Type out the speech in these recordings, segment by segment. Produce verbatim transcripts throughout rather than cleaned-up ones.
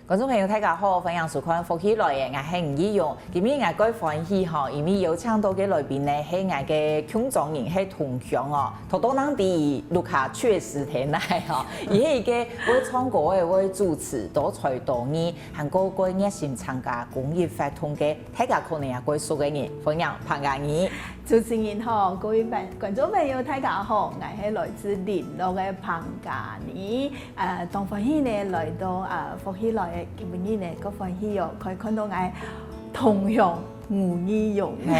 觀眾朋友，大家好，歡迎收看《福氣來了》，𠊎係吳奕蓉。今日𠊎蓋歡喜吼，因為邀請到个來賓呢，係𠊎个共莊人，係同鄉哦，頭到人知屋下確實在哪吼，佢係一个會唱歌个、會主持，多才多藝，還過蓋熱心參加公益活動个，大家可能也蓋熟个人，歡迎彭佳妮。主持人好，各位觀觀眾朋友，大家好，𠊎係來自麟洛个彭佳妮。 呃，當歡喜呢，來到，呃，福氣來了，今晡日呢，蓋歡喜哦，可以看到𠊎同鄉吳奕蓉。嘿，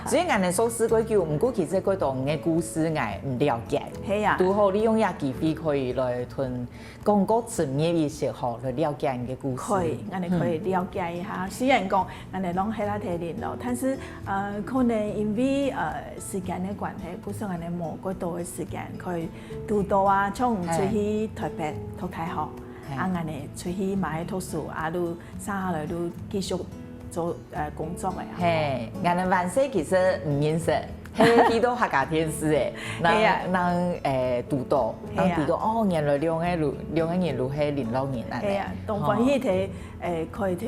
雖然𠊎等熟識蓋久，毋過其實蓋多个故事𠊎毋了解。係啊。堵好利用這機會可以來同講較深入一些吼，來了解你个故事。可以，𠊎等可以了解一下。雖然講𠊎等攏係在麟洛，但是，呃，可能因為，呃，時間个關係，故所𠊎等無蓋多个時間可以堵到啊，像出去台北讀大學， 嘿。啊，𠊎等出去嘛愛讀書，啊，就接下來就繼續做，呃，工作个啊。嘿，𠊎等還細其實毋認識，係去到客家電視个，人，係啊。人，誒，堵到，係啊。人知道，哦，原來兩个就，兩个人就係麟洛人恁呢。係啊，當歡喜在，吼。誒，可以在，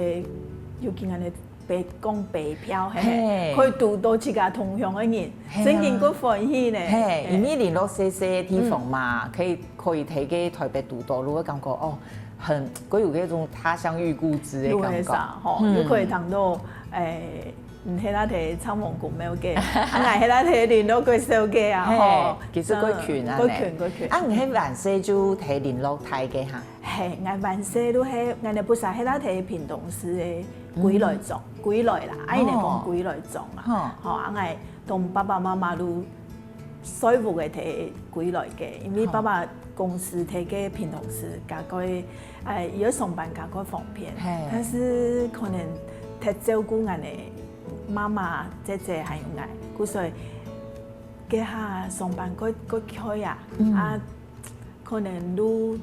尤其恁呢北，講北漂，嘿，嘿。可以堵到自家同鄉个人，係啊。真經蓋歡喜呢。嘿，嘿。因為麟洛細細个地方嘛，嗯。可以 可以在該台北堵到，就會感覺，哦，很，會有該種他鄉遇故知个感覺。就會啥，吼，嗯。就可以聽到，誒，毋係在唱蒙古廟个，啊，𠊎係在麟洛國小个啊，嘿，吼。其實蓋近啊，蓋近，蓋近。啊，你係還細就在麟洛大个哈？嘿，𠊎還細就係，𠊎个屋下係在屏東市个歸來庄，嗯。歸來啦，啊，𠊎等講歸來庄啊。哦。吼，啊，𠊎同爸爸媽媽就 稅屋个在歸來个，因為爸爸公司在該屏東市，較過，誒，佢愛上班較過方便。嘿。但是可能忒照顧𠊎个媽媽、姐姐還有𠊎，故所該下上班較，較𤸁啊，嗯。啊，可能就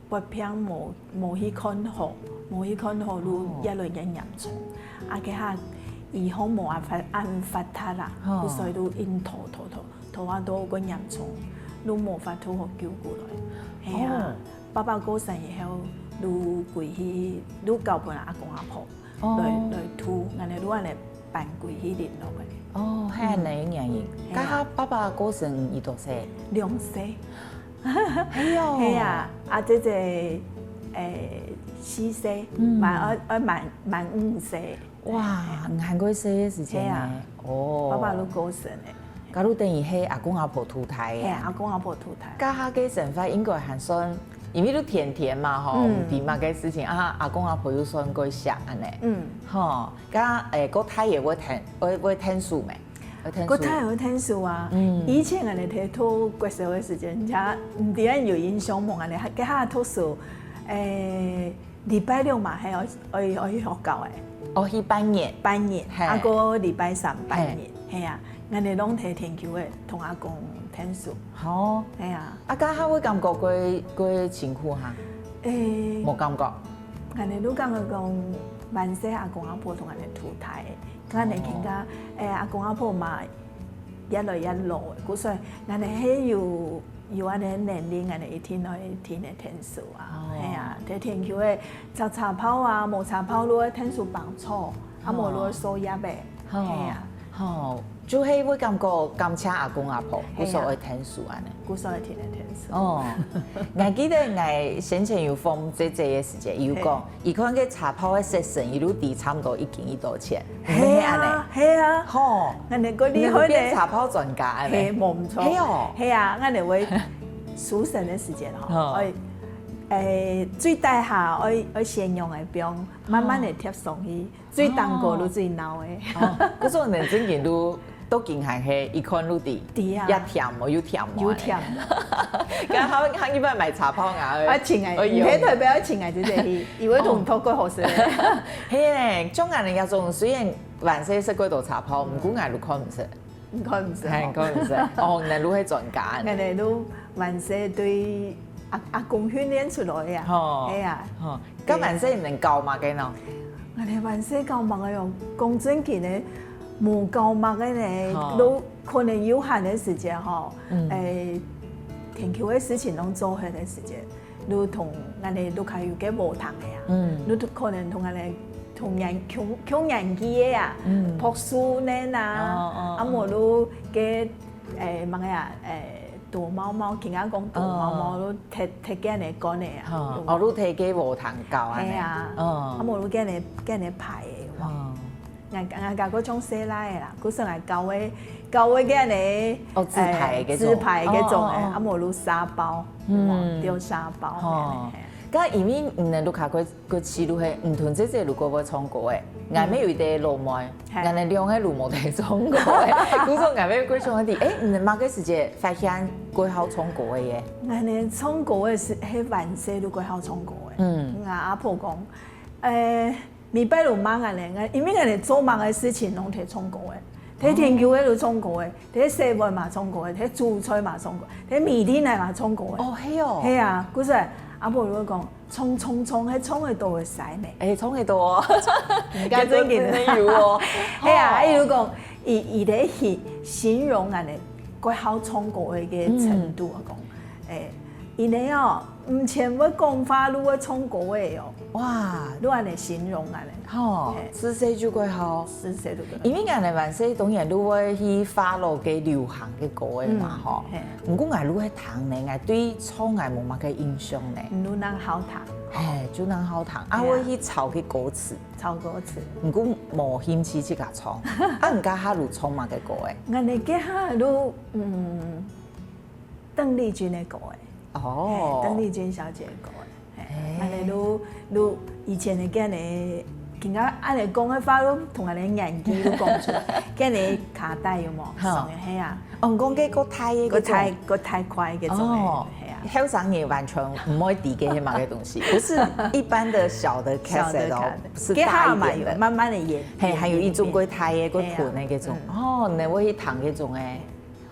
發病無，無去看好，無去看好就越來越嚴重。哦。啊，該下醫學無恁發，恁發達啦，哦。故所就硬拖拖拖，拖啊到較嚴重，就無法度好救過來。係啊，哦。爸爸過身以後，就歸去，就交分阿公阿婆。 哦。來，來渡，𠊎等就恁呢搬歸去麟洛个。哦，還恁呢个原因。嗯。該下爸爸過身你幾多歲？兩歲。哎喲。係啊，啊，姐姐，誒，四歲，嗯。滿，愛，愛滿，滿五歲。哇，你還過細个時間呢。係啊。哦。爸爸就過身了。 該就等於係阿公阿婆渡大个啊。係，阿公阿婆渡大。該下个生活應該還算，因為就天天嘛吼，嗯。毋知麼个事情啊，阿公阿婆又算較惜恁呢。嗯。吼，該，誒，較大个會𢯭，會，會𢯭手無？會𢯭手。較大个會𢯭手啊。嗯。以前𠊎等在讀國小个時間，人家毋知你有印象無？𠊎等該下讀書，誒， 禮拜六嘛，係愛，愛，愛去學校个。哦，去拜日。拜日，嘿。啊，過禮拜三拜日，嘿。係啊，𠊎等攏在田坵仔同阿公𢯭手。好。係啊。啊，該下會感覺較，較辛苦哈？誒，無感覺。𠊎等就感覺講，還細阿公阿婆同𠊎等渡大，𠊎等更加，哦。誒，阿公阿婆嘛， 越來越老个，故所𠊎等係有，有恁呢能力，𠊎等一定愛𢯭手啊。哦。係啊，在田坵仔，插茶泡啊，無茶泡就愛𢯭手挷草，啊，無就愛掃葉仔。哦。係啊。吼，就係會感覺感謝阿公阿婆，係啊。故所愛𢯭手恁呢。故所愛𢯭手。哦，𠊎記得𠊎先前有訪姐姐个時節，佢有講，係。 佢看該茶泡个色水，佢就知差毋多一斤幾多錢。係啊，係恁呢。係啊。吼，恁呢个厲害呢。變茶泡專家恁呢。係，無毋著。係哦。係啊，恁呢會收成个時節吼，哦。愛，誒，最底下愛，愛先用个冰，慢慢个貼上去，哦。最頂高就最老个。哦，可是𠊎等正經就 都緊還係一看就知，知啊。又甜無，又甜無。又甜。剛好，剛一般買茶泡啊，啊，請欸，哎喲。你在台北愛請欸，姐姐去，佢會同你討較好食个。係呢，像𠊎等這種雖然還細食較多茶泡，毋過𠊎都看毋識。你看毋識吼？係，看毋識。哦，原來你係專家呢。𠊎等都還細對阿，阿公訓練出來个啊。吼。係啊。吼，該還細你等搞麼个呢？𠊎等還細搞麼个喲？講正經个，無搞麼个呢，吼。都 可能有閒个時節吼，嗯。誒，田坵个事情攏做忒个時節，就同𠊎等屋下有个禾埕个啊，嗯。就可能同𠊎等同年、共、共年紀个啊，嗯。博士生啊，哦，哦，啊，無就个，誒，麼个啊，誒，多毛毛，今下講多毛毛，哦。就踢、踢个人个管个啊。哦，就哦，就踢个禾埕教啊。係啊，哦。啊，無就个人、个人排个，有無？哦。 𠊎、𠊎、𠊎个像細倈仔啦，故所𠊎教个、教个个呢，哦，紙牌个該種。誒，紙牌个種誒，哦，哦，哦。啊，無就沙包，嗯。有無？丟沙包，哦。嘿，嘿。該因為你呢，屋下个、个細路係，毋同姐姐如果會唱歌誒，嗯。𠊎乜有一個老妹，嘿。𠊎等兩個都無得唱歌誒，故所𠊎乜會想一下，誒，你麼个時節發現會好唱歌个耶？𠊎呢唱歌个時，係還細就會好唱歌誒。嗯。𠊎阿婆講，誒， 每擺都罵𠊎等，因為𠊎等做麼个事情攏在唱歌誒，在田坵个就唱歌誒，在洗碗嘛唱歌誒，在煮菜嘛唱歌，在米粒奶嘛唱歌誒。哦，係哦。係啊，故所阿婆就講，唱唱唱，係唱得到个使咩？誒，唱得到哦。人家真个。真个有哦。係啊，哦。佢就講，佢、佢在形、形容𠊎等个好唱歌个一個程度啊，講，誒，因為哦， 毋但會講話，就會唱歌个哦。哇。就恁樣形容恁樣。吼，嘿。自細就會好。自細就會好。因為𠊎等還細當然就會去follow該流行个歌个嘛，嗯，吼。嘿。毋過𠊎就會聽呢，𠊎對唱𠊎無麼个印象呢。你就恁好聽。嘿，就恁好聽。啊，嘿啊。會去抄該歌詞。抄歌詞。毋過無興趣自家唱。啊，你該下就唱麼个歌誒？𠊎等該下就，嗯， 鄧麗君个歌誒。哦。嘿，鄧麗君小姐个歌誒。嘿，嘿。恁樣就、就以前个恁樣，今下恁樣講个話，就同𠊎等年紀就講出來。恁樣卡帶有無？好。上个係啊。哦，你講該較大个該種。較大、較大塊个種誒，哦，係啊。後生人完全毋會知該係麼个東西，不是一般的小的cassette哦，小的卡帶。是大一點的。該下嘛有，慢慢地演，嘿，演，還有一種較大个、較大个該種。嘿啊。嗯。哦，你會去聽該種誒。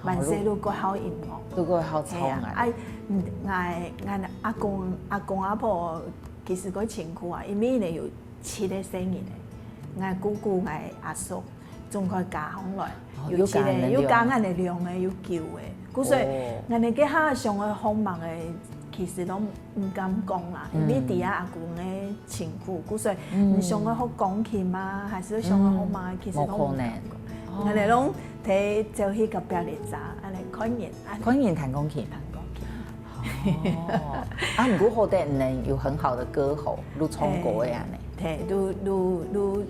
還細就較好音樂。就較好唱啊。係啊，啊，嗯，𠊎、𠊎阿公、阿公阿婆其實較辛苦啊，因為呢有七個細人誒，𠊎姑姑、𠊎阿叔，總共加上來，哦，有七個，又加恁樣。又加𠊎等兩個，有九個。故所，哦。𠊎等該下想愛學麼个，其實攏毋敢講啦，因為知啊阿公个辛苦，故所，嗯。你想愛學鋼琴啊，還是想愛學麼个，嗯。其實攏毋敢講。無可能。哦。𠊎等攏 提走去隔壁鄰舍，恁樣看人，恁樣。看人彈鋼琴。彈鋼琴。哦，啊，毋過好得你有很好的歌喉，就唱歌个恁樣。嘿，就、就、就，誒，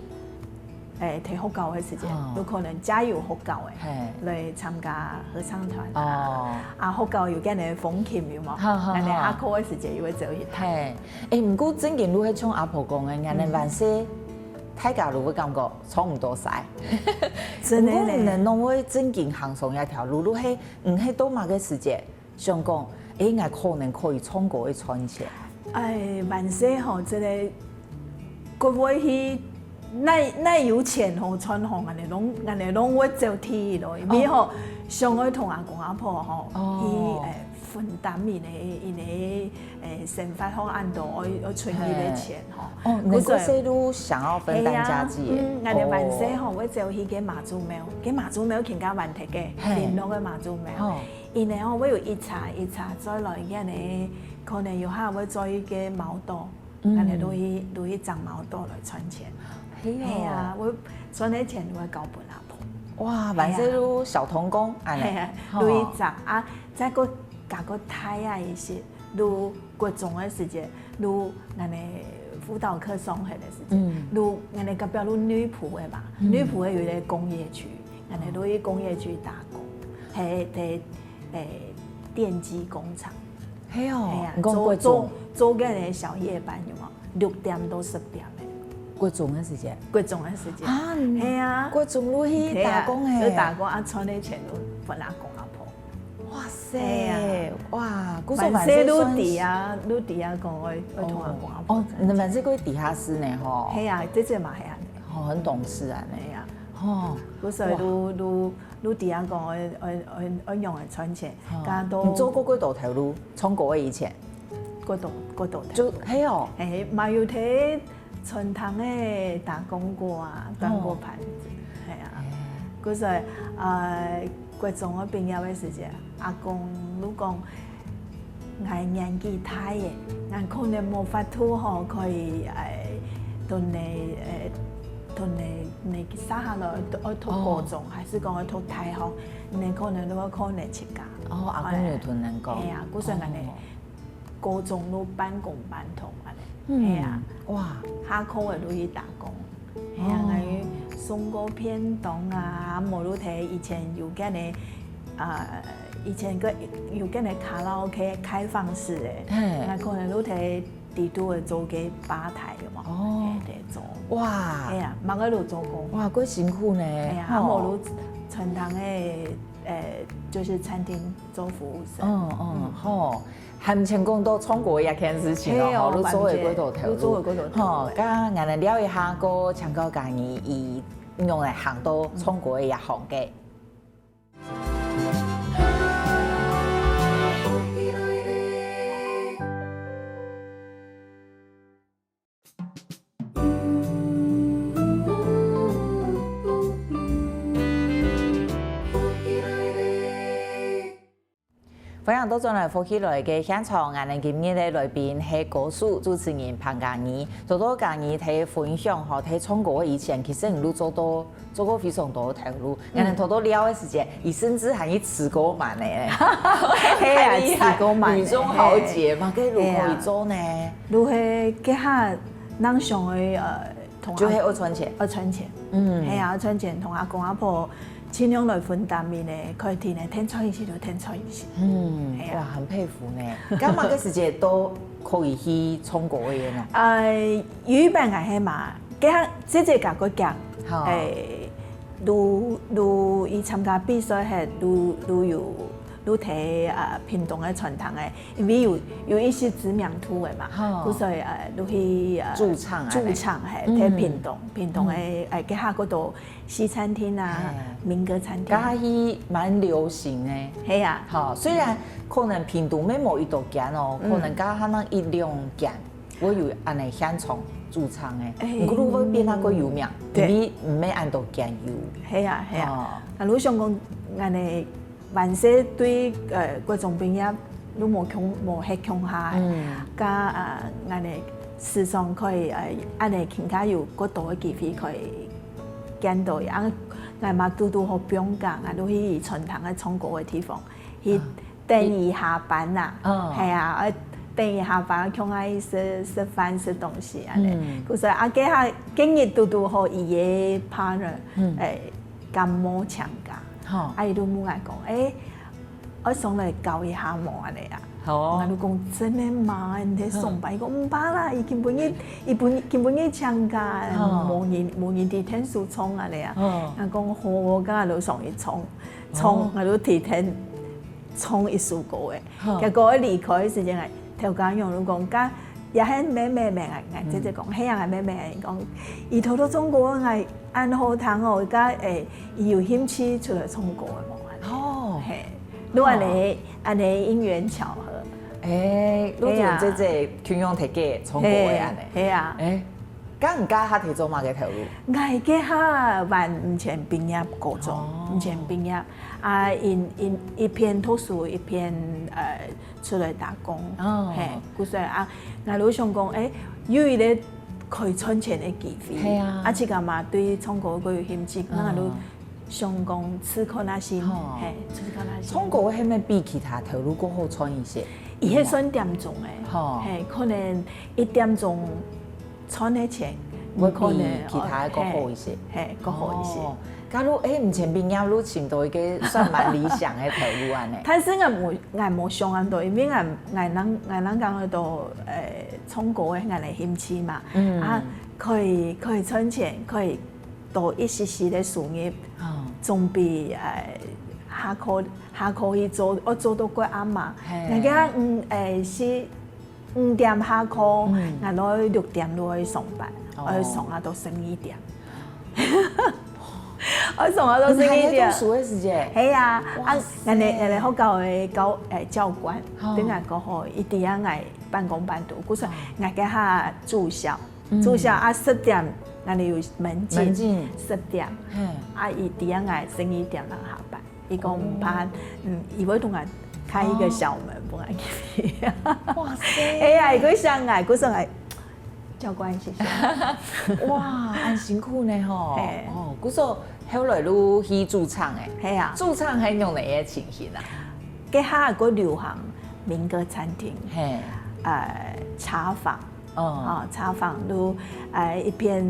在學校个時節，哦。就可能加入學校誒，嘿。來參加合唱團啊。哦。啊，學校有恁樣風琴，有無？好，好，恁樣下課个時節，又會走去彈。嘿，誒，毋過正經就係像阿婆講个，𠊎等還細，嗯。大家就會感覺 唱毋到使。真个呢。毋過你攏會正經行上這條路，就係，嗯，係到麼个時節，想講，誒，𠊎可能可以唱歌會賺錢。哎，還細吼，真个，各位去，哪、哪有錢吼，賺吼，恁樣攏、恁樣攏會走第一咯，因為吼，哦。想愛同阿公阿婆吼，哦。去，誒，分擔佢个、佢个，誒，生活好恁多，愛、愛存佢个錢吼。嘿。 哦，能夠細路想要分擔家計耶。係啊，嗯，𠊎等還細吼，哦。會走去該媽祖廟，該媽祖廟今下還在个，嘿。林落个媽祖廟。哦。因為吼，會有一車一車載來，恁樣可能有下會載一個毛豆，嗯。恁樣就去、就去摘毛豆來賺錢。係哦。係啊，會賺个錢就會交分阿婆。哇，還細就小童工，恁樣。係啊，吼。就去摘啊，再過加個大啊一些，就國中个時節， 就𠊎等輔導課上課个時節，嗯。就𠊎等隔壁就內埔个嘛，嗯。內埔个有一個工業區，𠊎等就去工業區打工，係在，誒，電機工廠。係哦，係啊，你講國中。做、做、做該個小夜班有無？六點到十點个。國中个時節。國中个時節。啊，係啊。國中就去打工誒。係啊，就打工啊，賺个錢就分阿公阿婆。 哇塞，哎呀。哇，故所還細就知啊，就知啊，講愛、愛同阿公阿婆哦，哦，你們這個地下室呢，吼。係啊，這這嘛係啊。哦，很懂事啊，呢。係啊。哦，故所就、哇。就、就知啊，講愛、愛、愛、愛用來賺錢，哦。剛剛都你做過幾多頭路？唱歌个以前？幾多、幾多頭路。就，係哦。哎，嘛有在 餐廳个打工過啊，端過盤子，哦。係啊。哎。故所，呃，國中个畢業个時節，阿公就講， ，𠊎年紀大了，𠊎可能無法度吼，可以，欸，讀你，欸，讀你，你接下來愛讀高中，還係講愛讀大學，你可能都愛靠你自家。哦，阿公有同你講。係啊，故所恁樣，高中都半工半讀恁樣。嗯，係啊，哇，下課个都去打工。 係啊，哦，𠊎有送過便當啊，無就係以前有間个，呃，以前个有間个卡拉OK開放式个，嘿，𠊎可能就係底肚个做个吧台，有無？哦，係，做。哇，係啊，麼个都做過。哇，過辛苦呢。係啊，吼，啊無就餐廳个，呃，就是餐廳做服務生。嗯嗯，吼。 還毋曾講到唱歌這件事情哦，吼，你做个幾多頭路，你做个幾多頭路，吼，剛剛𠊎等聊一下，過請教家怡，佢仰仔行到唱歌个這行个。 歡迎倒轉來福氣來个現場，𠊎等今日个來賓係歌手、主持人彭家怡。頭頭家怡在分享吼，在唱歌以前，其實你都做到做過非常多个頭路。𠊎等頭頭聊个時間，佢甚至還去食過饅呢。係啊，食過饅呢。女中豪傑嘛，該如何去做呢？就係該下，人想个，呃，同阿，就係愛賺錢。愛賺錢。嗯，係啊，愛賺錢，同阿公阿婆盡量來分擔个呢，可以天天賺一息就天賺一息。嗯，係啊。哇，很佩服呢。該麼个時節都可以去唱歌个呢？呃，有一班𠊎係嘛，該下姐姐甲个講，好，欸，就就去參加比賽，係就就有就在啊屏東个餐廳个，因為有有一些知名度个嘛，好，故所以呃就去呃駐唱啊，駐唱係，嗯，在屏東，屏東个，嗯，欸，該下个都 西餐廳啊，嘿，民歌餐廳。該下蠻流行个。係啊。吼，雖然可能屏東乜無幾多間哦，嗯，可能該下還有一兩間，會有恁樣現場駐唱个，欸，毋過就會變到較有名，對，因為毋係恁多間有。係啊，係啊。哦。啊，就想講，恁樣 還細對，呃，國中畢業，就無共，無歇共下个。嗯。甲，呃，恁樣時常可以，呃，恁樣更加有較多个機會可以見到佢。啊，𠊎嘛堵堵好放假，𠊎就去餐廳个唱歌个地方，去，嗯，等佢下班啦。嗯。係啊，愛等佢下班，共下去食，食飯、食東西恁樣。嗯。故所以啊，該下，該日堵堵好佢个partner，嗯，欸，感冒請假。 吼。啊，佢就問𠊎講：「欸，愛上來教一下無？」恁樣啊。好哦。𠊎就講：「真的嗎？你在上班？」嗯。佢講：「毋怕啦，佢今晡日，佢本，今晡日請假，哦，無人，無人在電視唱恁樣啊。」哦。𠊎講：「好，𠊎今日就上去唱，唱，哦，𠊎就在電視唱一首歌个。」 吼。結果離開个時間，頭家娘就講：「該也係妹妹咩？」𠊎，𠊎姐姐講：「嗯。係啊，𠊎妹妹。」講：「佢頭頭唱歌，𠊎恁好聽哦，該，欸，佢有興趣出來唱歌个無？」哦。係，就恁樣，哦，恁樣因緣巧合。欸，就同姐姐共樣在該唱歌个恁樣。係啊。係啊。欸， 該你該下在做麼个頭路？𠊎該下還毋曾畢業高中，哦。毋曾畢業。啊，因，因，一邊讀書，一邊，呃，出來打工。哦。係，故所以啊，𠊎就想講，欸，有一個可以賺錢个機會。係啊。啊，自家嘛對唱歌較有興趣，哦。𠊎就想講試看啊先，吼。係，試看啊先。唱歌係毋係比其他頭路較好賺一些？佢係算點鐘个，吼。係，可能一點鐘賺个錢，會比可能，其他个較好一些。係，係，較好一些。哦，假如，欸，毋曾畢業就尋到一個算蠻理想个頭路恁樣。但是𠊎無，𠊎無想恁多，因為𠊎，𠊎人，𠊎人講个都，呃，唱歌个，𠊎个興趣嘛。嗯。啊，可以，可以賺錢，可以 多一息息个收入，哦。總比，呃，下課，下課去做，愛做到較暗嘛。係。𠊎个，嗯，呃，係五點下課，嗯。𠊎愛六點就愛上班，哦。愛上啊到十二點。愛上啊到十二點。你還在讀書个時節？係啊，哇塞。啊，𠊎个，𠊎个學校个教，呃，教官，哦。對𠊎講吼，佢知影𠊎半工半讀，故所哦。𠊎个下住校。 嗯。住校啊，十點，𠊎等有門禁，門禁。十點。嘿。啊，佢知影𠊎十二點正下班，佢講毋怕，哦。嗯，佢會同𠊎開一個小門分𠊎去。哇塞！哎呀，佢想𠊎，佢想𠊎，教官谢谢。哇，恁辛苦呢吼。嘿。哦，故所後來就去駐唱誒。嘿啊。駐唱係仰般个情形啊？該下个流行民歌餐厅，嘿。呃，茶坊，哦。啊，茶坊就，呃，一片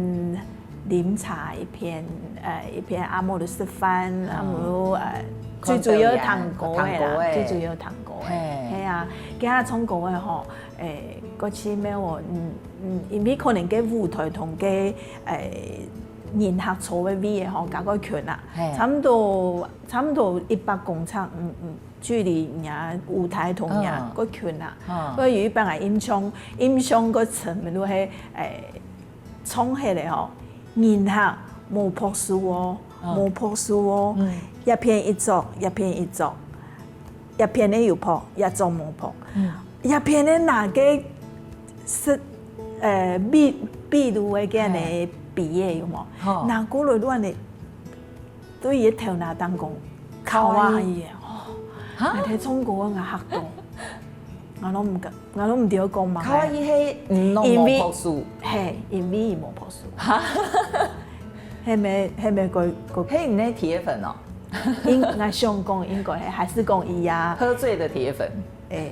啉茶，一片，呃，一片阿姆就食飯，阿姆就，呃，最主要聽歌个啦，聽歌个。最主要聽歌个。嘿。嘿啊，今下唱歌个吼，誒，過奇妙哦，嗯，嗯，因為可能該舞台同該，誒，人客坐个位个吼，較過近啊，嘿。差毋多，差毋多一百公尺，嗯，嗯，距離人家舞台同人家過近啊。嗯。所以有一擺啊，印象，印象過深个就係，誒， 唱起來吼，人客無拍手哦，嗯。無拍手哦，嗯。一片一桌，一片一桌，一片个有拍，一桌無拍，嗯。一片个拿个食，呃，秘，秘魯个該樣个嘿。筆个有無？吼。拿過來亂个 對佢个頭那當講，卡哇伊，卡哇伊。哦，哈？𠊎聽唱歌𠊎嚇到，𠊎都毋敢，𠊎都毋知愛講麼个。卡哇伊係毋攏無拍手。因為，嘿，因為佢無拍手。哈？係毋係，係毋係个，个，係你个鐵粉哦？應，𠊎想講應該係，還係講佢啊？喝醉的鐵粉。誒，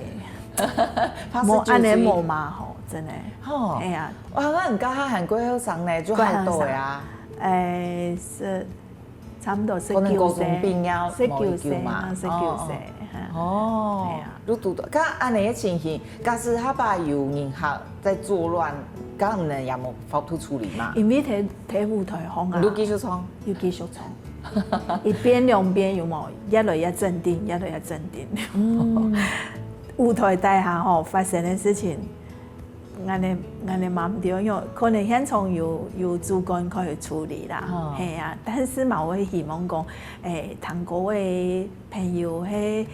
怕是酒醉。無恁樣無嘛吼，真个。吼。係啊。哇，該你該下還過後生呢，就還多呀。過後生。誒，係。 差毋多十九歲，可能高中畢業十九歲，無幾久嘛。啊，十九歲，哦，哦。哈。哦。係啊。就堵到，該恁樣个情形，假使下擺有人客在作亂，該你等也無法度處理嘛？因為在，在舞台項啊，你繼續唱。又繼續唱。一遍兩遍有無？越來越鎮定，越來越鎮定。嗯。舞台底下吼，發生个事情， 𠊎个，𠊎个嘛毋知，因為可能現場有，有主管可以處理啦，哦。係啊，但是嘛，𠊎會希望講，誒，聽歌个朋友，係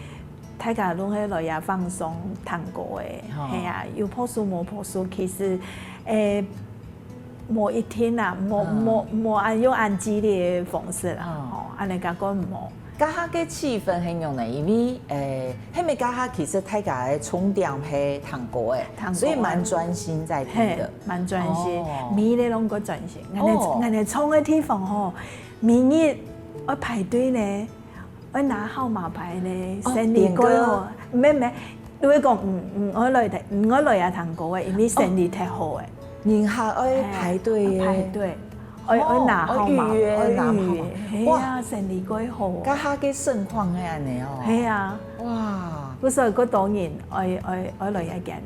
大家攏係來這放鬆聽歌个，哦。係啊，有拍手無拍手，其實，誒，無一定啊，無，嗯。無，無恁用恁激烈个方式啦，哦。吼，恁樣較過毋好。 該下个氣氛係仰呢？因為，誒，係毋係該下其實大家个重點係聽歌誒，聽歌啊。所以蠻專心在聽的。嘿，蠻專心，哦。每日攏過專心。𠊎个，哦。𠊎个唱个地方吼，每日愛排隊呢，愛拿號碼牌呢，哦，生理過好。點歌。毋係，毋係，你會講，嗯，嗯，𠊎來聽，嗯，𠊎來也聽歌誒，因為生理忒好誒。哦。 人客愛排隊耶。哎，排隊，愛，哦，愛拿號碼，愛預約，愛預約，拿號碼。係啊，哇，生理過好。該下个盛況係恁樣哦。係啊。哇。故所以當多人愛，愛，愛來這間，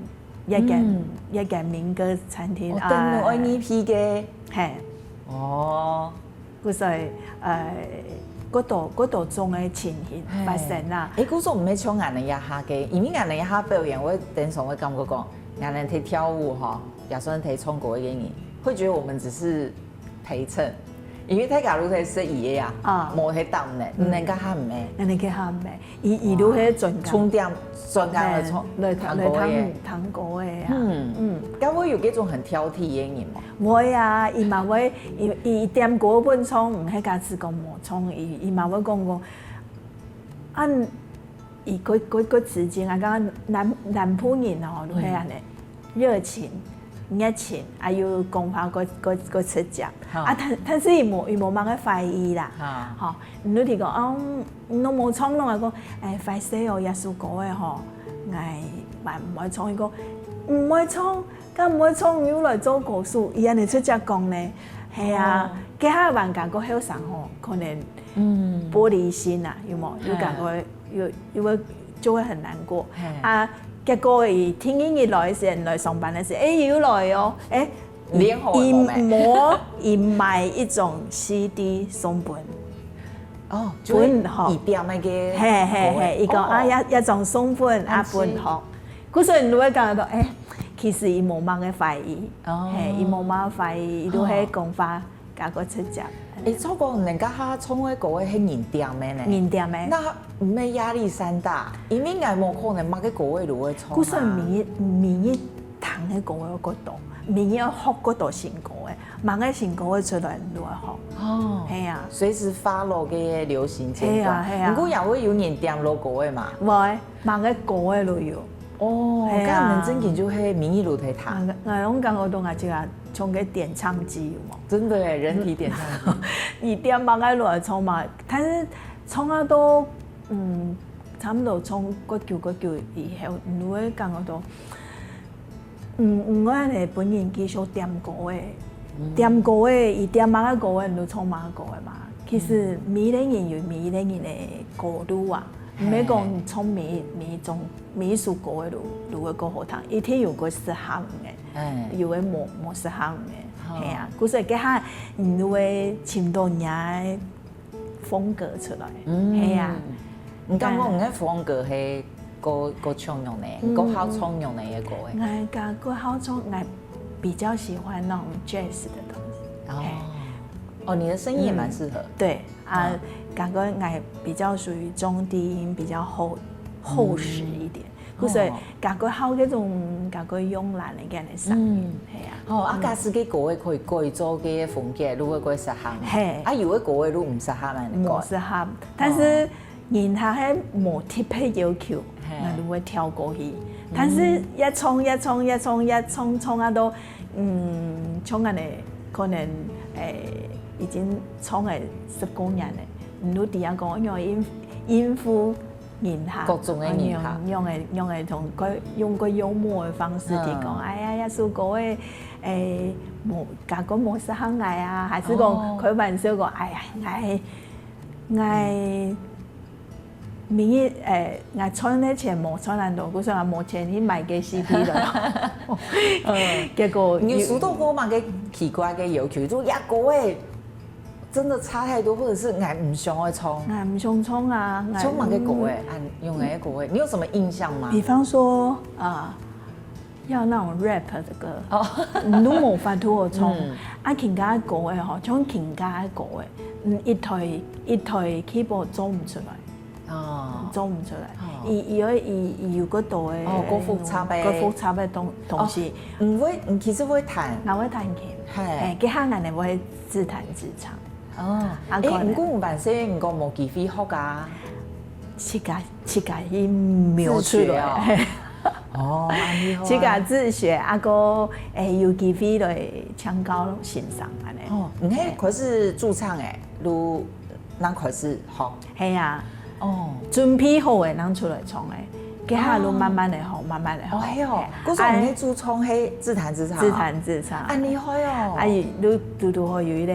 這間，嗯。這間民歌餐廳，哦，等於愛入去个。嘿。哦。故所以，呃，過多，過多種个情形發生啦。嘿。誒，故所毋係像𠊎等這下个，因為𠊎等這下表演，𠊎經常會感覺講，𠊎等在跳舞吼， 也算在唱歌个人，會覺得我們只是陪襯，因為大家都在食飯个啊，啊。無在等呢，嗯。毋能該下毋係。恁樣該下毋係，佢，佢都係專家。重點專家來唱，來，來聽歌个。來聽，聽歌个啊。嗯。嗯。該會有這種很挑剔个人嗎？會啊，佢嘛會，佢，佢點歌分唱，毋係假使講無唱，佢，佢嘛會講講，啊， 佢个，个，个時間啊，講南，南部人哦，就係恁樣，嗯。熱情、熱情，還有講話个，个，个直接。哈。啊，但，但是佢無，佢無麼个懷疑啦。哈。吼，你就提講，哦，你都無唱咯，啊，講，哎，壞勢哦，這首歌个吼，𠊎還毋會唱。佢講，毋會唱， 敢毋會唱又來做歌手，佢恁樣直接講呢。係啊，哦。該下還較後生吼，可能，嗯。玻璃心啊，有無？嘿。有感覺，有，有會，就會很難過。嘿。啊，結果佢第二日來个時，來上班个時，哎，又來哦，哎，練好了無？佢無，佢買一張C D送分。哦，就係分，吼。佢點个歌。嘿，嘿，嘿，佢講，哦。啊，這，這張送分，啊，分，吼。 故所以你會感覺到，哎，其實佢無麼个懷疑，哦。嘿，佢無麼个懷疑，佢都係講話較過直接。哦。哎，照講，人家下唱个歌个係人點个呢？人點个。那毋係壓力山大，因為𠊎無可能麼个歌个都會唱啊。故所以每日，每日聽个歌个過多，每日要學過多新歌个。麼个新歌會出來就會好。哦，係啊。隨時follow个流行尖端。係啊，係啊。毋過也會有人點老歌个嘛。會，麼个歌个都有。哦，係啊。該你們正經就係每日都在彈。𠊎，𠊎攏感覺到𠊎自家像个點唱機有無？真的耶，人體點唱機。你點麼个都會唱嘛，但是唱啊到，嗯，差不多唱幾久幾久以後，你會感覺到 嗯，毋會呢，分人繼續點歌个。點歌个，佢點麼个歌个，你就唱麼个歌个嘛。其實每一個人有每一個人个歌路啊，毋係講唱每，每一種，每一首歌个都，都會過好聽，一定有个適合你个，有个無，無適合你个，係啊。故所該下，你就會尋到你个 風格出來。嗯，係啊。你感覺你个風格係過，過像樣呢？你過好唱樣呢个歌誒？𠊎感覺好唱，𠊎比較喜歡那種jazz的東西。哦，哦，你的聲音也蠻適合。對啊，感覺𠊎比較屬於中低音，比較厚，厚實一點。 故所感覺好該種，感覺慵懶个恁樣聲音，係啊。哦，啊，假使个歌會可以改做个風格，如果改適合，係。啊，有个歌會如毋適合恁樣改。無適合，但是人客係無特別要求，係。那就會跳過去。但是一唱一唱一唱一唱唱啊到，嗯，唱恁樣可能，誒，已經唱了十過年了，你都知啊講，因為應，應付 人客，各種个人客。用，用个，用个同个，用个幽默个方式去講，哎呀，這首歌个，誒，無，感覺無適合𠊎啊，還是講開玩笑講，哎呀，𠊎，𠊎明日，誒，𠊎賺个錢無賺恁多，故所𠊎無錢去買个C D了。結果你有收到過麼个奇怪个要求？就呀，歌誒， 真的差太多，或者是𠊎毋想愛唱。𠊎毋想唱啊，𠊎，唱麼个歌誒，恁樣个歌誒，你有什麼印象嗎？比方說啊，要那種rap的歌，哦，你都無法度好唱。啊，客家个歌誒吼，像客家个歌誒，嗯，一台，一台keyboard做毋出來。 哦，做毋出來。哦。佢，佢，佢，佢有个多个，哦，過複雜个。過複雜个東，東西。哦，毋會，嗯，其實會彈。𠊎會彈琴，嘿。嘿，這下𠊎會自彈自唱。哦，啊，誒，可能毋過有半生人講無機會學啊。自家，自家去摸出來。自學哦。哦，恁樣好啊。自家自學，啊，過，誒，有機會來請教先生恁樣。哦，你係開始駐唱誒，就，正開始學？ 係啊。哦。準備好誒，正出來唱誒。這下就慢慢个學，慢慢个學。哦，係哦。嘿，故所你个駐唱係自彈自唱哦？自彈自唱。恁厲害哦。啊，佢就拄拄好有一個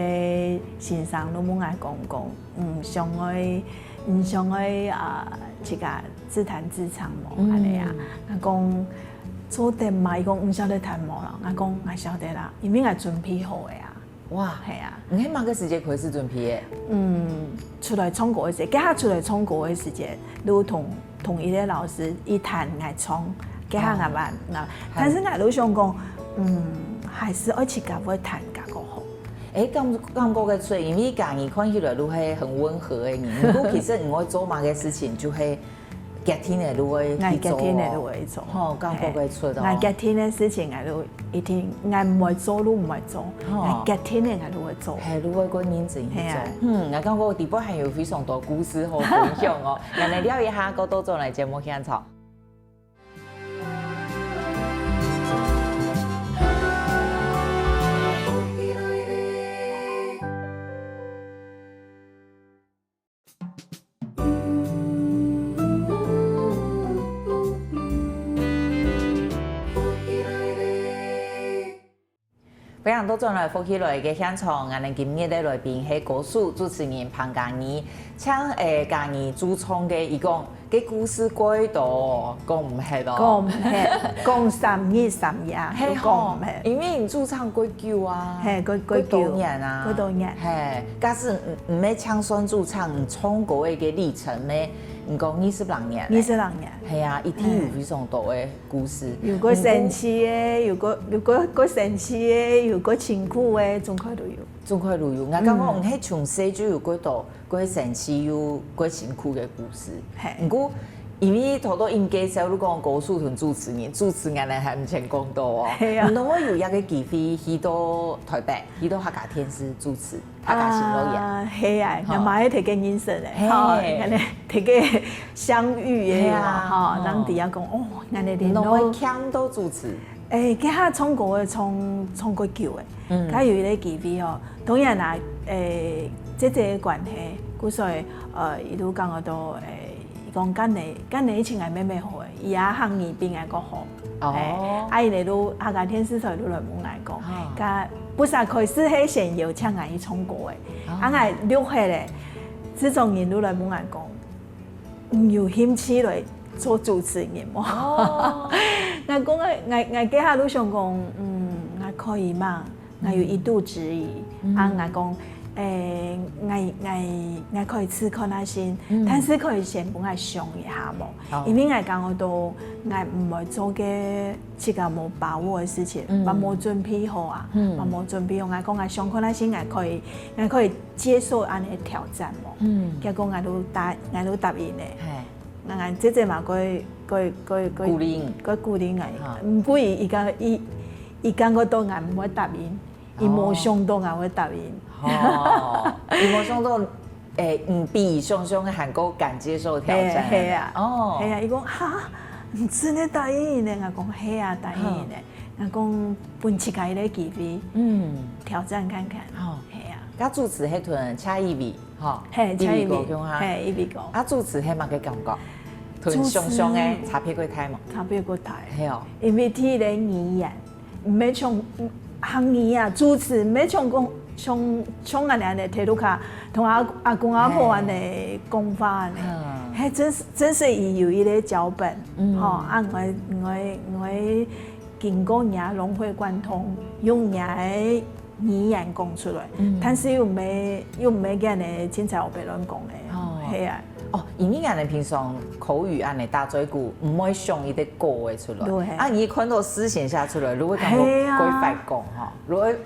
先生就問𠊎講講，嗯，想愛，嗯，想愛啊，自家自彈自唱無？嗯。恁樣啊。𠊎講，做得嘛？佢講，你曉得彈無啦？𠊎講，𠊎曉得啦，因為𠊎準備好誒啊。 哇，係啊。你係麼个時節開始準備个？嗯，出來唱歌个時節，這下出來唱歌个時節，就同，同一個老師一彈來唱，這下𠊎嘛，啊，但是𠊎就想講，嗯，還是愛自家會彈較過好。誒，感，感覺个出，因為家己看起來就係很溫和个人，毋過其實你愛做麼个事情就係 決定个就會去做哦。𠊎決定个就會做。吼，感覺會出哦。嘿，𠊎決定个事情，𠊎就一定，𠊎毋會做就毋會做，吼。𠊎決定个𠊎就會做。嘿，就會過認真去做。嘿啊。嗯，𠊎感覺裡背還有非常多故事好分享哦。𠊎等尞一下，過倒轉來節目現場。 歡迎倒轉來福氣來个現場，𠊎等今日个來賓係歌手、主持人彭佳怡。請，誒，佳怡駐唱个，佢講，个故事蓋多，講毋忒哦。講毋忒，講三日三夜，係吼，都講毋忒。因為你駐唱蓋久啊，嘿，蓋，蓋久。蓋多年啊。蓋多年。嘿，假使毋，毋係淨算駐唱，你唱歌个歷程呢，你講二十零年呢。二十零年。係啊，一定有非常多个 故事。有過生趣个，有過，有過，過生趣个，有過辛苦个，總歸都有。總歸都有。𠊎感覺，嗯。你係從細就有過多，過生趣又過辛苦个故事。嘿。毋過，因為頭到應該小路講歌手同主持人，主持人呢還毋曾講到哦。係啊。你會有一個機會去到台北，去到客家電視主持，客家新樂園。啊，係啊，吼。𠊎嘛係大家認識个，嘿。吼，恁樣大家相遇个嘛，係啊，吼，吼。人知影講，哦，恁樣你會牽到主持。誒，佢下唱歌个唱，唱過久个，嗯。佢有一個機會哦，當然啦，誒，姐姐个關係，故所以，呃，一路講到，誒， 講今年，今年以前个妹妹好，佢也客語比𠊎較好。哦。嘿，啊，佢就客家電視台就來問𠊎講，哦。該不是開始係先邀請𠊎去唱歌个，哦。啊，𠊎錄下咧，製作人就來問𠊎講，你有興趣來做主持人無？哦。𠊎講，𠊎，𠊎，𠊎該下就想講，嗯，𠊎可以嘛。 𠊎有一度質疑，嗯。啊，𠊎講，誒，𠊎，𠊎，𠊎可以試看下先，嗯。但是可以先分𠊎想一下無？哦。因為𠊎感覺到𠊎毋會做个自家無把握个事情，嗯。嘛無準備好啊，嗯。嘛無準備好。𠊎講𠊎想看下先，𠊎可以，𠊎可以接受恁樣个挑戰無？嗯。結果𠊎就答，𠊎就答應咧。嘿。𠊎，𠊎姐姐嘛，佢，佢，佢，佢，鼓勵你。佢鼓勵𠊎。哈。毋過佢，佢講，佢，佢感覺到𠊎毋會答應。 佢無想到𠊎會答應。哦，佢無想到，誒，你比想像个還較敢接受挑戰。嘿，嘿啊。哦。嘿啊，佢講，哈，你真个答應呢？𠊎講，係啊，答應呢。嗯。𠊎講，分自家一個機會，嗯。挑戰看看。哦。係啊。該主持係同謝依薇，吼，嘿，謝依薇，依薇哥共下。嘿，依薇哥。啊，主持係麼个感覺？同想像个差別較大無？差別較大。係哦。因為第一個語言， 毋係像，客語啊，主持毋係像講，像，像恁樣个，在屋下同阿，阿公阿婆恁樣講話恁樣。嘿。嗯。係真係，真係有一個腳本，嗯。吼，啊，𠊎，𠊎，𠊎經過若融會貫通，用若个語言講出來，嗯。但是又毋係，又毋係恁樣凊彩烏白亂講个，哦。係啊。 哦，因為𠊎等平常口語恁樣打嘴鼓，毋會想一個歌仔出來。對。啊，你看到字先寫出來，就會感覺，係啊。會發光吼，就會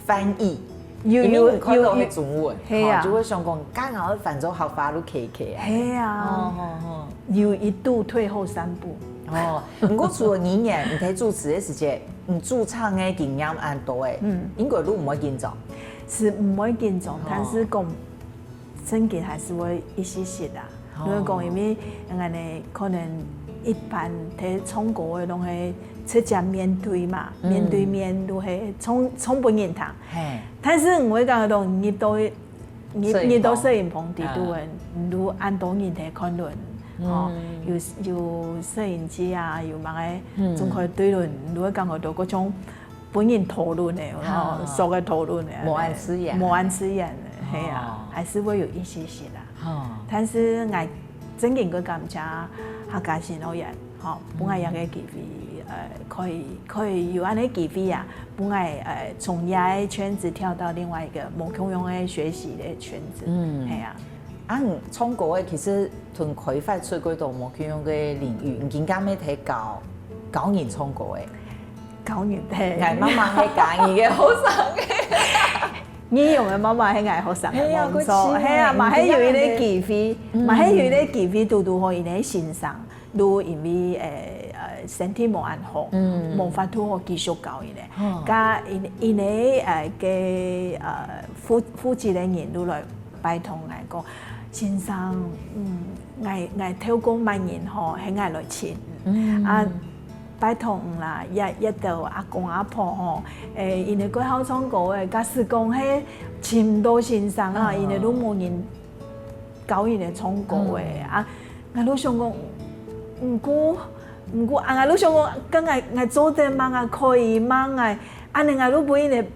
翻譯。有，因為你看到係中文，有，有，係啊。吼，就會想講，剛好翻做客話就可以可以啊。係啊。哦，哦，哦。有一度退後三步。哦，毋過除了語言，你在主持个時節，你駐唱个經驗恁多誒，嗯。應該都毋會緊張。是毋會緊張，哦。但是講 正經還係會一息息啊。哦。因為講，因為恁樣可能一般在唱歌个攏係直接面對嘛，嗯。面對面就係唱，唱分人聽。嘿。但是𠊎會感覺到，你到，你，攝影棚。你到攝影棚底肚个，嗯。你就恁多人在看人，嗯。吼，有，有攝影機啊，有麼个，嗯。總可以對人，你就會感覺到各種 分人討論个，然後，哦。熟个討論个，無恁自然。無恁自然个，係啊，哦。還係會有一息息啦。哦。但是𠊎正經个感謝客家新樂園，吼，分𠊎有个機會，呃，可以，可以有恁个機會啊，分𠊎，呃，從這个圈子跳到另外一個無共樣个學習个圈子，嗯。係啊。啊，你唱歌个其實同開發出幾多無共樣个領域，你今下乜在教，教人唱歌个？ 教人聽。𠊎媽媽係教你个學生。你用个媽媽係𠊎學生个，係啊，無錯。佢真係，係啊，嘛係有一個機會，嗯。嘛係有一個機會，堵堵好𠊎个先生，就因為，誒，誒，身體無恁好，嗯。無法度好繼續教佢个。哦。該𠊎，𠊎个，誒，个，誒，負，負責个人就來拜託𠊎講，先生，嗯，𠊎，𠊎透過麼人吼，喊𠊎來尋。嗯。啊， 拜託你啦，這，這兜阿公阿婆吼，誒，佢等蓋好唱歌誒，假使講係尋毋到先生啊，嗯。佢等都無人教佢等唱歌誒。嗯。啊，𠊎都想講，毋過，毋過啊，𠊎都想講，該𠊎，𠊎做得麼个，可以麼个，恁樣𠊎都分佢等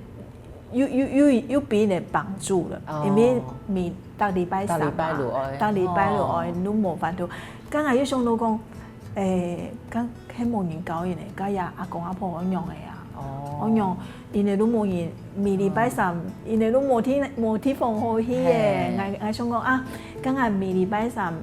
又，又，又，又分人幫助了，哦。因為每，逐禮拜三嘛，逐禮拜六愛，逐禮拜六愛，哦。你都無法度。剛才又想到講，誒，該，該無人教佢呢，該這阿公阿婆仰仔啊？哦。仰仔，佢等都無人，每禮拜三，嗯。佢等都無地，無地方好去誒。嘿。𠊎，𠊎想講啊，剛才每禮拜三，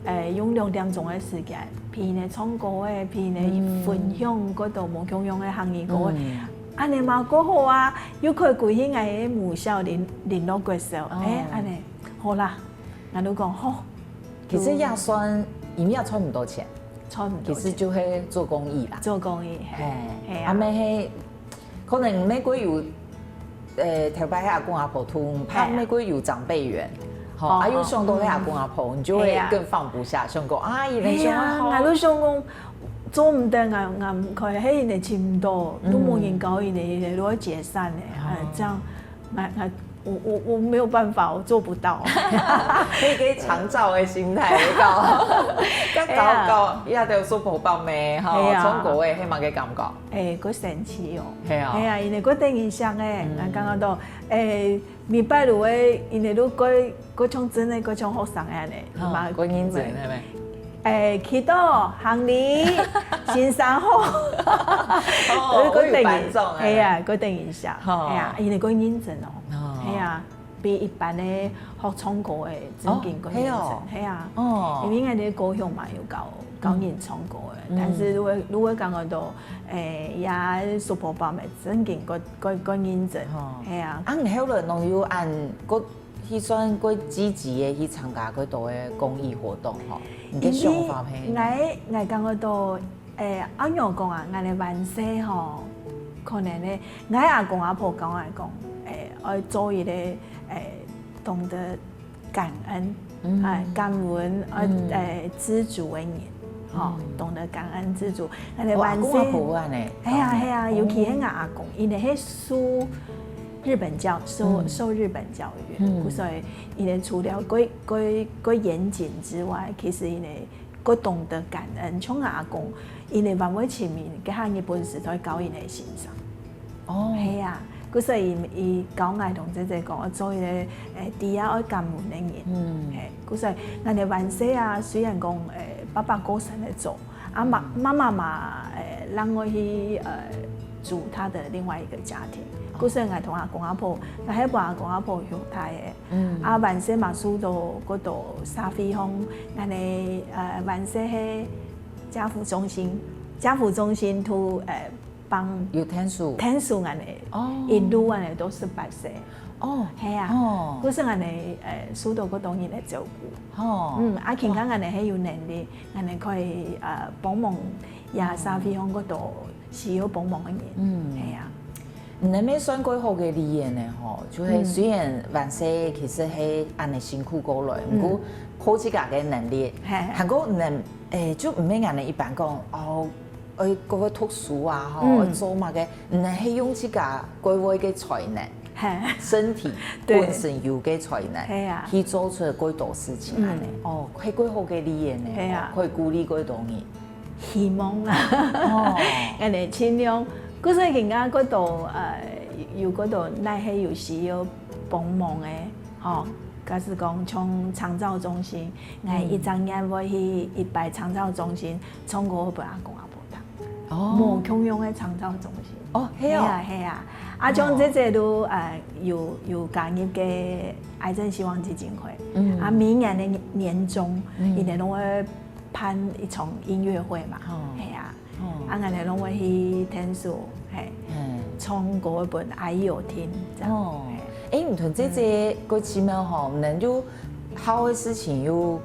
誒，用兩點鐘个時間，陪佢等唱歌誒，陪佢等，嗯。分享幾多無共樣个客語歌誒。嗯。恁樣嘛，蓋好啊，又可以歸去𠊎个母校麟，麟洛國小。哦。誒，恁樣，好啦，𠊎就講，好。其實也算因為也賺毋到錢，賺毋到錢。其實就係做公益啦。做公益，嘿。嘿，嘿啊。啊，乜係，可能乜過有，呃，頭擺阿公阿婆同，怕乜過有長輩緣，吼，啊，又想到該阿公阿婆，你就會更放不下，想講啊，佢等想啊，𠊎都想講，做毋得，𠊎，𠊎毋可以，係佢等尋毋到，都無人教佢等，佢等都要解散了，哎，這樣，𠊎，𠊎，我，我，我沒有辦法，我做不到。係該長照个心態，你搞，該搞搞，也得有叔婆伯姆，吼，係啊。中國个，係麼个感覺？哎，過神奇哦。係啊。係啊，因為過得人惜个，嗯。𠊎感覺到，哎，每擺都會，因為都過，過像真个，過像學生个呢，吼，嘛，過認真，係無？哎，祈禱、行禮、先生好，哦，都過得人，過有班長哎。係啊，過得人惜，吼。係啊，因為過認真哦。哦。係啊。 比一般个學唱歌个正經較認真，哦，係哦。係啊，哦。因為𠊎兜高雄嘛有教，教人唱歌个，嗯。但是如果，如果講到，誒，也叔婆伯姆正經較，較，較認真，哦。係啊。啊，你後來攏有恁，較，去算較積極个去參加較多个公益活動吼？你个想法係？因為𠊎，𠊎感覺到 誒，恁樣講啊，𠊎个灣社吼，可能呢，𠊎阿公阿婆教𠊎講，誒，愛做一個，誒，懂得感恩，嗯。哎，感恩，愛，嗯。誒，知足个人，吼，嗯。懂得感恩知足。𠊎个灣社，哦，阿公阿婆有恁呢，係啊，係啊，尤其係𠊎阿公，因為係受日本教，受，嗯。受日本教育，嗯。所以因為除了較，較，較嚴謹之外，其實因為 較懂得感恩，像𠊎阿公，因為還會尋人，該下日本時代教因个先生。哦。係啊，故所以佢教𠊎同姐姐講，愛做一個，誒，知啊愛感恩个人。嗯。係，故所以𠊎个灣社啊，雖然講，誒，爸爸過身个早，啊，媽，嗯。媽媽嘛，誒，另外去，呃，組他的另外一個家庭。哦。故所以𠊎同阿公阿婆，𠊎係分阿公阿婆畜大个。 嗯。啊，灣社嘛受到較多社會上，恁呢，呃，灣社係家扶中心，家扶中心都，呃，幫有𢯭手。𢯭手恁呢，哦。一路恁呢到十八歲。哦。係啊。哦。故所恁呢，呃，受到較多人个照顧。哦。嗯，啊，更加恁呢係有能力，恁呢可以，呃，幫忙也社會上較多 需要幫忙个人。嗯。係啊。你那邊算較好个例仔呢吼，就係雖然灣社其實係恁呢辛苦過來，嗯。毋過靠自家个能力，係。還過能，誒，就毋係恁呢一般講，哦，愛，愛讀書啊，吼，嗯。愛做麼个，你係用自家較會个才能，係。身體，對。本身有个才能，係啊。去做出較多事情恁呢。嗯。哦，係較好个例仔呢，係啊。吼，可以鼓勵較多人。 希望啦。哦。恁呢盡量，故所更加較多，呃，有較多若係有需要幫忙个，吼，假使講像長照中心，𠊎一隻月會去一擺長照中心，唱歌分阿公阿婆聽。哦。無共樣个長照中心。哦，係哦。係啊，係啊。啊，像姐姐都，呃，有，有加入个癌症希望基金會。嗯。啊，每年个年中，嗯。佢等攏會 辦一場音樂會嘛，哦。係啊，哦。啊，𠊎等攏會去𢯭手，係，嗯。唱歌分阿姨有聽，這樣。哦。係。誒，你同姐姐較奇妙吼，你等就好个事情又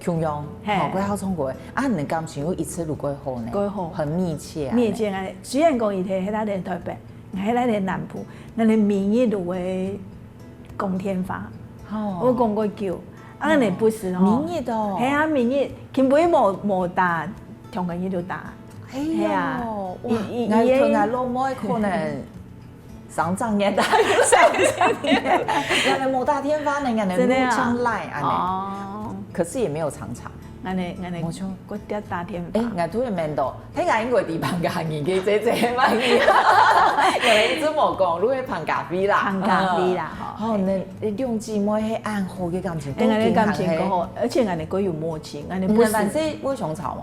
共樣，係。吼，較好唱歌，啊，你等感情又一直都較好呢，較好。很密切啊。密切啊，雖然講佢在，在該个台北， 𠊎係在南部，𠊎等每日都會講電話，哦。有講過久，啊，𠊎等不時吼。每日哦。係啊，每日，根本無，無打，同个日都打。哎喲，係啊，哇，佢，佢，𠊎同𠊎老妹可能上十年打，有上十年。𠊎等無打電話呢，𠊎等真的啊。無像Line恁呢。哦。可是也沒有常常。 恁呢，恁呢，無錯。過點打電話。誒，𠊎突然想到，係𠊎應該知彭佳慧个姐姐嘛，原來一直無講，就係彭佳慧啦。彭佳慧啦，嗯。吼。吼，你，你兩姊妹係恁好个感情，誒，𠊎等感情較好，而且𠊎等較有默契，𠊎等毋係。你兩姊妹會相吵嗎？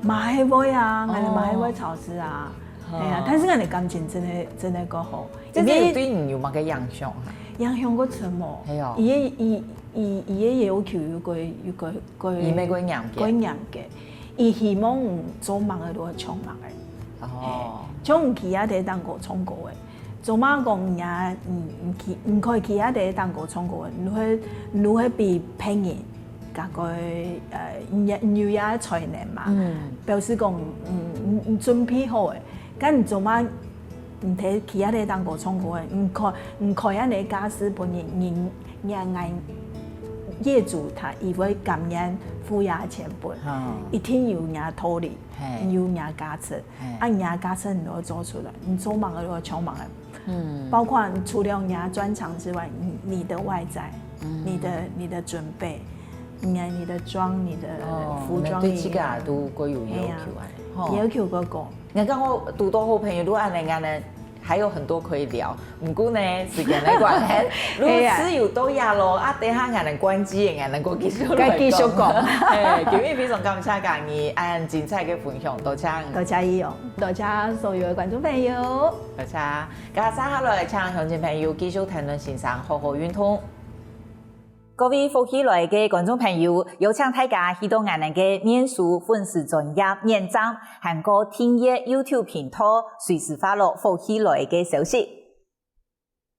嘛係會啊，𠊎等嘛係會吵事啊。哦。係啊，但是𠊎等感情真的，真的較好。這，這對你有麼个影響啊？影響較深哦。係哦。佢个，佢，佢，佢个要求又較，又較 佢乜較嚴格。較嚴格。佢希望做麼个就愛唱麼个。哦。係，像佢也在當歌唱歌个，做麼講人家，嗯，嗯，佢，毋可以佢也在當歌唱歌个，你會，你會比別人大概呃，你你有這个才能嘛，嗯，表示講，嗯，你你準備好誒，該你做麼你在企在該當高唱歌誒，你開你開恁樣个價數分人，人人家業主他佢會甘願付這錢分，嗯一定有人道理，嘿有人價值，嘿啊，人價值你都做出來，你做麼个都唱麼个。嗯包括除了你的專長之外，你你的外在，你的你的準備，你的你的妝，你的哦，服裝，你對自家都過有要求啊，吼。要求過高。你看我堵到好朋友，如果恁樣恁樣，還有很多可以聊。毋過呢，時間的關係，如果哎呀只有到這咯，啊，等下𠊎等關機，𠊎等過繼續來該繼續講哎，今日非常感謝家你恁精彩个分享，多謝。多謝你哦，多謝所有的觀眾朋友。多謝。接下來，請鄉親朋友繼續聽論先生好好運動。各位福氣來个觀眾朋友，邀請大家去到𠊎等个面書粉絲專頁點讚，還過訂閱YouTube頻道，隨時follow福氣來个消息。